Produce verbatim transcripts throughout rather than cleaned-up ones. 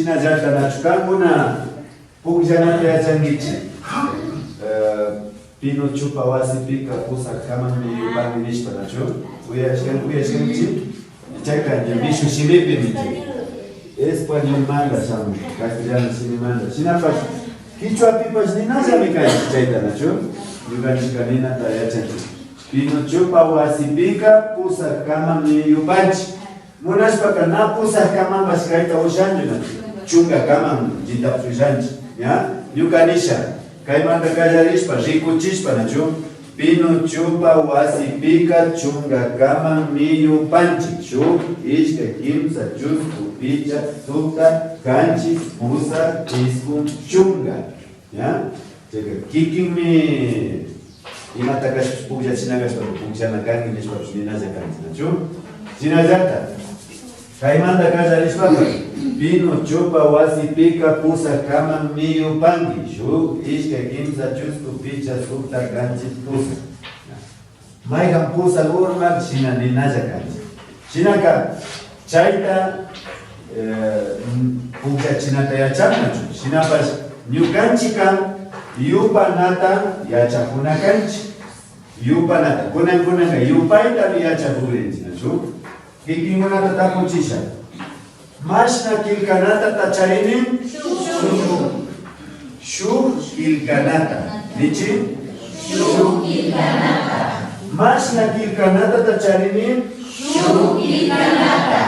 Shinallata nachu kankuna pukllanata yachankichik? Eh, Pinochopa wasipika pusakkamanmi yupanki nishpa, nachu? Uyashkan, uyashkankichik? Chayka ña mishu shimipimi chay. Españolmanta shamun, castellano shimimanta. Shinapash kichwapipash ninallami kanchik chayta, nachu? Ñukanchikka ninata yachanchik. Pinochopa wasipika pusakkamanmi yupanchik. Munashpaka na pusakkamanpash kayta ushanchu, nachu? Chunkakaman chitapash ushanchik, ña? Ñuka nisha, kaymanta kallarishpa, rikuchishpa, nachu? Pinochopa wasipika chunkakamanmi yupanchik. Shuk, ishkay, kimsa, chusku, pichka, sukta, kanchis, pusak, iskun, chunka. ¿Ya? Chayka kikinmi imata kashpash pukllachina kashpapash pukllana kanki nishpapash ninalla kanchik, nachu? Shinallata, kaymanta kallarishpapash, Pinochopa wasipika pusakkamanmi yupanki, shuk, ishkay, kimsa, chusku, pichka, sukta, kanchis, pusak. Mayjan pusak urmak shina ninalla kanchik. Shinaka chayta, eh, pukllachinata yachankachu. Shinapash ñukanchikka yupanata yachakuna kanchik. Yupanata. Kunan, kunanka yupaytami yachakugrinchik, nachu? Kikinkunata tapuchisha. Mashna killkanatata charini? Shuk. Shuk killkanata. Nichi? Shuk killkanata. Mashna killkanatata charini? Shuk killkanata.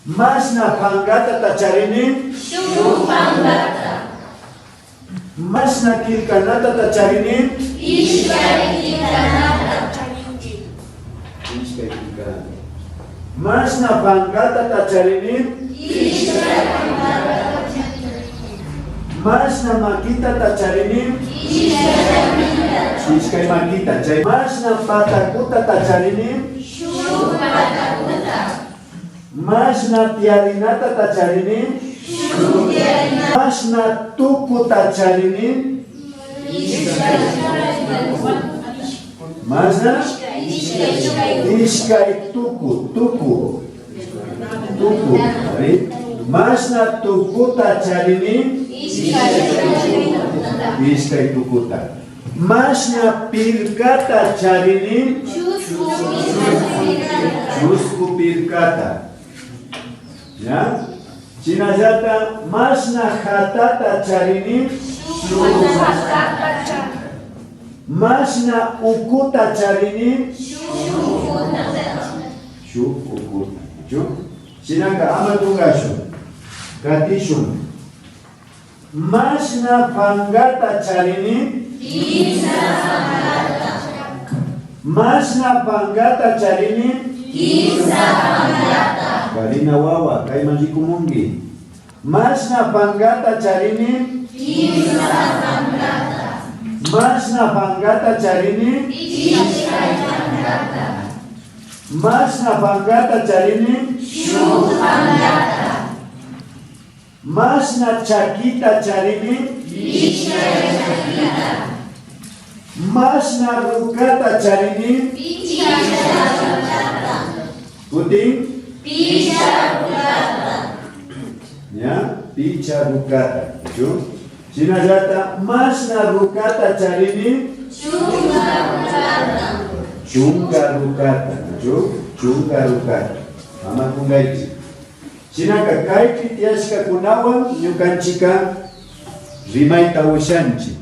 Mashna pangatata charini? Shuk pangata. Mashna killkanatata charini? Ishkay killkanata. Ishkay killkanata. Mashna pangatata charini? Ishkay pangata. Mashna makitata charini? Ishkay makita. Ishkay makita. Chay mashna patakutata charini? Shuk patakuta. Mashna tiyarinatata charini? Shuk tiyarinata. Mashna tukuta charini? Mashna? Ishkay tuku, tuku. Tuku, ari. Mashna tukuta charini? Ishkay tukuta. Mashna pirkata charini? Chusku pirkata. ¿Ya? Shinallata mashna jatata charini? Mashna ukuta charini? Shuk ukuta. Shuk ukuta. ¿Nachu? Shinaka ama tungashun. Katishun. Mashna pangata charini? Kimsa pangata. Mashna pangata charini? Kimsa pangata. Karina wawa, kayman rikumunki. Mashna pangata charini? Kimsa pangata. Mashna pangata charini? Ishkay pangata. Mashna pangata charini? Shuk pangata. Mashna chakita charini? Ishkay chakita. Mashna rukata charini? Pichka rukata. Kutin? Pichka rukata. ¿Ya? Pichka rukata. ¿Nachu? Shinallata mashna rukata charini? Chunka rukata. Chunka rukata. ¿Nachu? Chunka rukata. Ama kungaychi. Shinaka kaypi tiyashkakunawan ñukanchika rimayta ushanchik.